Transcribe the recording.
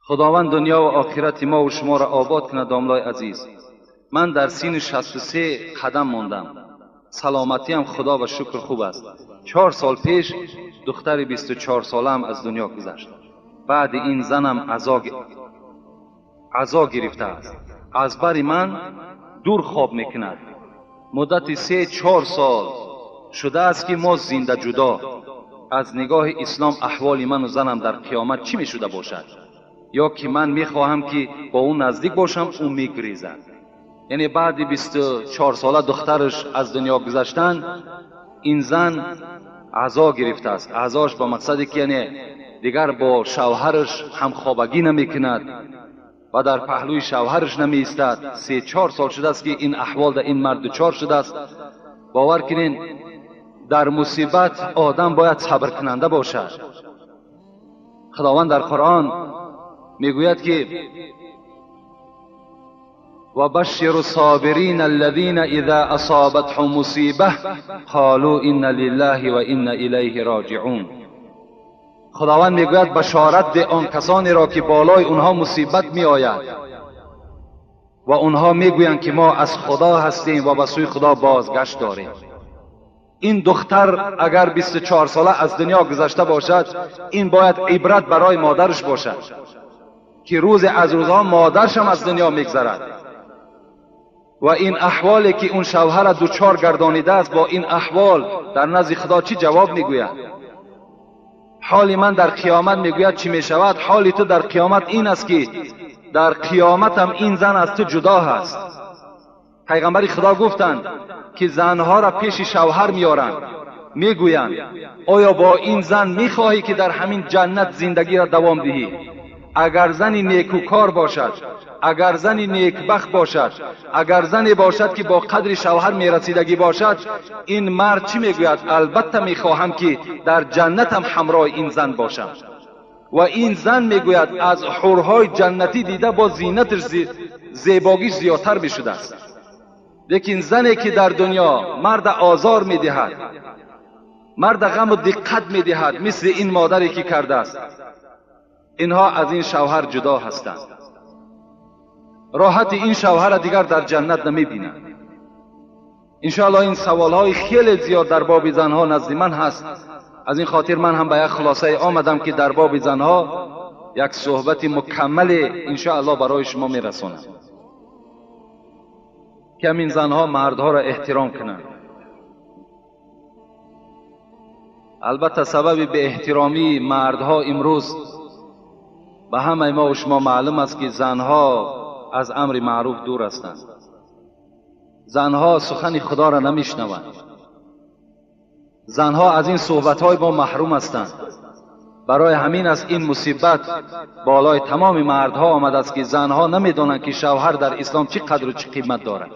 خداوند دنیا و آخرت ما و شما را آباد کند. داملای عزیز، من در سین 63 قدم ماندم. سلامتی هم خدا و شکر خوب است. 4 سال پیش دختر 24 سالم از دنیا گذشت. بعد این زنم عزا گرفته است. از بر من دور خواب میکند. مدت 3-4 سال شده است که ما زنده جدا. از نگاه اسلام احوال من و زنم در قیامت چی می شده باشد؟ یا که من میخواهم که با او نزدیک باشم، او میگریزد. یعنی بعد 24 ساله دخترش از دنیا گذشتن، این زن عزا گرفته است. عزاش با مقصدی که یعنی دیگر با شوهرش همخوابگی نمیکند و در پهلوی شوهرش نمی ایستد. 3-4 سال شده است که این احوال در این مرد دچار شده است. باور کنین در مصیبت آدم باید صبر کننده باشد. خداوند در قرآن میگوید که و بشر الصابرین الذین اذا اصابتهم مصیبه قالوا انا لله و انا الیه راجعون. خداوند میگوید بشارت ده آن کسانی را که بالای اونها مصیبت میآید و اونها میگویند که ما از خدا هستیم و به سوی خدا بازگشت داریم. این دختر اگر 24 ساله از دنیا گذشته باشد، این باید عبرت برای مادرش باشد که روز از روزها مادرش هم از دنیا میگذرد و این احوالی که اون شوهر دوچار گردانیده است، با این احوال در نزد خدا چی جواب میگوید؟ حال من در قیامت میگوید چی میشود؟ حال تو در قیامت این است که در قیامت هم این زن از تو جدا هست. پیغمبر خدا گفتند که زنها را پیش شوهر میارند، میگویند آیا با این زن میخواهی که در همین جنت زندگی را دوام دهی؟ اگر زنی نیکوکار باشد، اگر زنی نیکبخت باشد، اگر زنی باشد که با قدر شوهر میرسیدگی باشد، این مرد چی میگوید؟ البته میخواهم که در جنتم همراه این زن باشم. و این زن میگوید از حورهای جنتی دیده با زینتش زیباگیش زیادتر میشده است. لیکن زنی که در دنیا مرد آزار میدهد، مرد غم و دقت میدهد، مثل این مادری که کرده است، اینها از این شوهر جدا هستند. راحت این شوهر دیگر در جنت نمیبینند. انشاءالله این سوالهای خیلی زیاد در باب زنها نزد من هست. از این خاطر من هم به یک خلاصه آمدم که در باب زنها یک صحبت مکمل انشاءالله برای شما میرسانم که همین زنها مردها را احترام کنند. البته سبب به احترامی مردها امروز به همه ما و شما معلوم است که زنها از امر معروف دور هستند. زنها سخن خدا را نمیشنوند. زنها از این صحبت‌های ما محروم هستند. برای همین است این مصیبت بالای تمام مردها آمده است که زنها نمیدانند که شوهر در اسلام چه قدر و چه قیمت دارد.